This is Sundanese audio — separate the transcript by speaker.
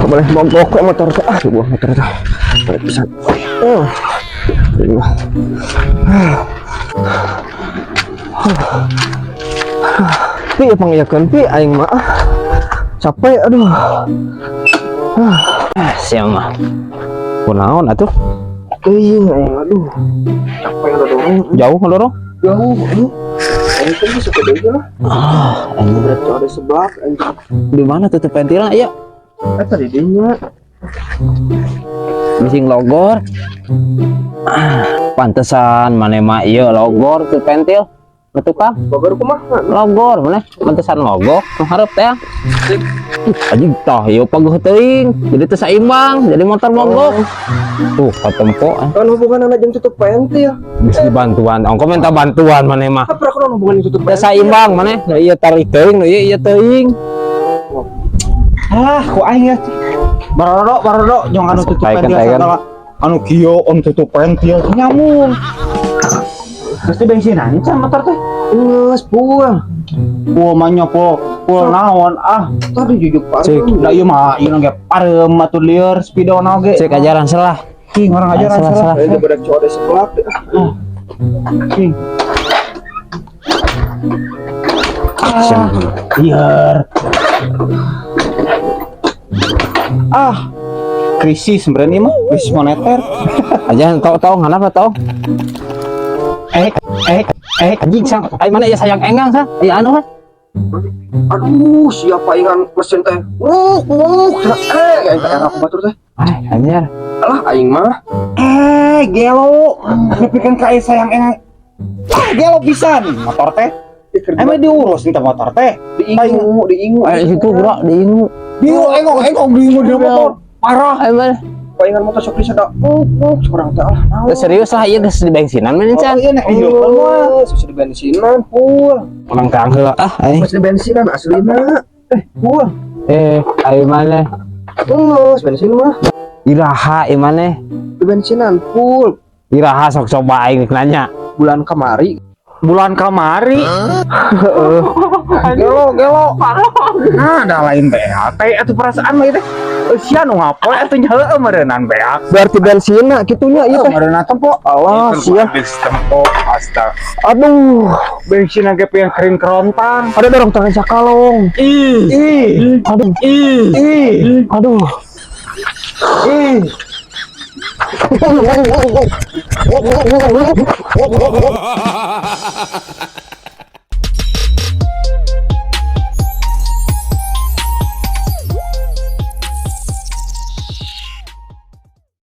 Speaker 1: Boleh mogok ke motor teh. Ah, sebuah motor teh. Balik pisan. Oh. Aduh. Pi pangyakeun pi aing mah. Ah. Capek aduh.
Speaker 2: Ah, sia mah. Kunaon atuh?
Speaker 1: Teuing aing aduh. Capek ngedorong.
Speaker 2: Jauh ngedorong?
Speaker 1: Jauh aduh. Aing teh geus gede lah.
Speaker 2: Ah, anjing.
Speaker 1: Berat ada seblak anjing.
Speaker 2: Di mana tutup pentilna ya?
Speaker 1: Eta di dinya.
Speaker 2: Bising logor. Ah, pantesan maneh mah ieu logor tuh pentil. Nu tukang
Speaker 1: Bogor kumaha?
Speaker 2: logor maneh pantesan mogok nu hareup teh. Anjing tah ieu paguh teuing, jadi teu saimbang, jadi motor mogok. Tuh katempo ah.
Speaker 1: Kan hubungan anak jeung tutup pentil.
Speaker 2: Geus dibantuan, ongko minta bantuan maneh mah.
Speaker 1: Apa kan hubungan jeung tutup
Speaker 2: Teu
Speaker 1: pentil?
Speaker 2: saimbang maneh, nu ieu tarik teuing, nu ieu ieu teuing.
Speaker 3: Ah, ku aing ya. Barodo, barodo, jong anu tutup
Speaker 2: Taikan,
Speaker 3: pentil
Speaker 2: taikan.
Speaker 3: segala. Anu kieu on tutup pentil nyamung. Pasti bensinan can motor teh.
Speaker 1: Geus pulang.
Speaker 3: Pul mah nya pul, pul naon ah.
Speaker 1: Tadi jujuk
Speaker 2: Cik.
Speaker 1: parem.
Speaker 3: Da ieu mah ieu ge pareum atuh lieur spidona oge.
Speaker 2: Cek ajaran salah.
Speaker 3: Cing orang ajaran
Speaker 2: Salah,
Speaker 3: salah.
Speaker 2: salah.
Speaker 1: Aing bedak cowok ada seblak. Ah.
Speaker 3: Cing.
Speaker 2: Sia.
Speaker 3: Lieur. Ah, krisis sebenarnya mah, krisis moneter.
Speaker 2: Aja tau-tau nganapa tau?
Speaker 3: Eh, eh, eh,
Speaker 2: Anjing sang, ai mana ya sayang enggang sang? Ieu anu kan?
Speaker 1: Aduh, siapa ingan mesin teh? Eh, aing teh era ku batur teh.
Speaker 2: Ay, anjir.
Speaker 1: Alah aing mah.
Speaker 3: Eh, gelo. Nepikeun ka aya sayang engang. Ah, gelo pisan motor teh. Emang diurus nih motor teh.
Speaker 1: Diingu, diingu.
Speaker 2: Eh, itu gerak diingu.
Speaker 3: Diu engong engong diingu di motor. Parah.
Speaker 2: Ai mana?
Speaker 1: Paingan motor sok disada. Seorang teh alah naon.
Speaker 2: Teu serius lah ieu geus di bensinan mah
Speaker 3: Oh,
Speaker 2: can.
Speaker 3: iya nek ieu mah.
Speaker 1: Oh, susah di bensinan, pul.
Speaker 2: Urang teh heula ah aing.
Speaker 1: Geus di bensinan aslina. Eh, pul.
Speaker 2: Eh, ai mana?
Speaker 1: Geus bensin mah.
Speaker 2: Iraha ieu maneh?
Speaker 1: Di bensinan, pul.
Speaker 2: Iraha sok coba aing rek nanya.
Speaker 1: Bulan kamari.
Speaker 3: Bulan kamari. Gelo, gelo. Nah, ada lain BAT atuh perasaan mah ieu teh. Eusian nu ngapoe atuh nya heueuh meureunnan beak.
Speaker 1: Berarti bensinna kitunya ieu teh.
Speaker 3: Meureunna tempo.
Speaker 1: Alah, sia.
Speaker 3: Tempo astaga.
Speaker 1: Aduh,
Speaker 3: Bensin ge pengen kering kerontang.
Speaker 1: ada dorong tangan sakalong.
Speaker 3: Ih, ih,
Speaker 1: Aduh,
Speaker 3: ih, ih,
Speaker 1: aduh.
Speaker 3: Ih.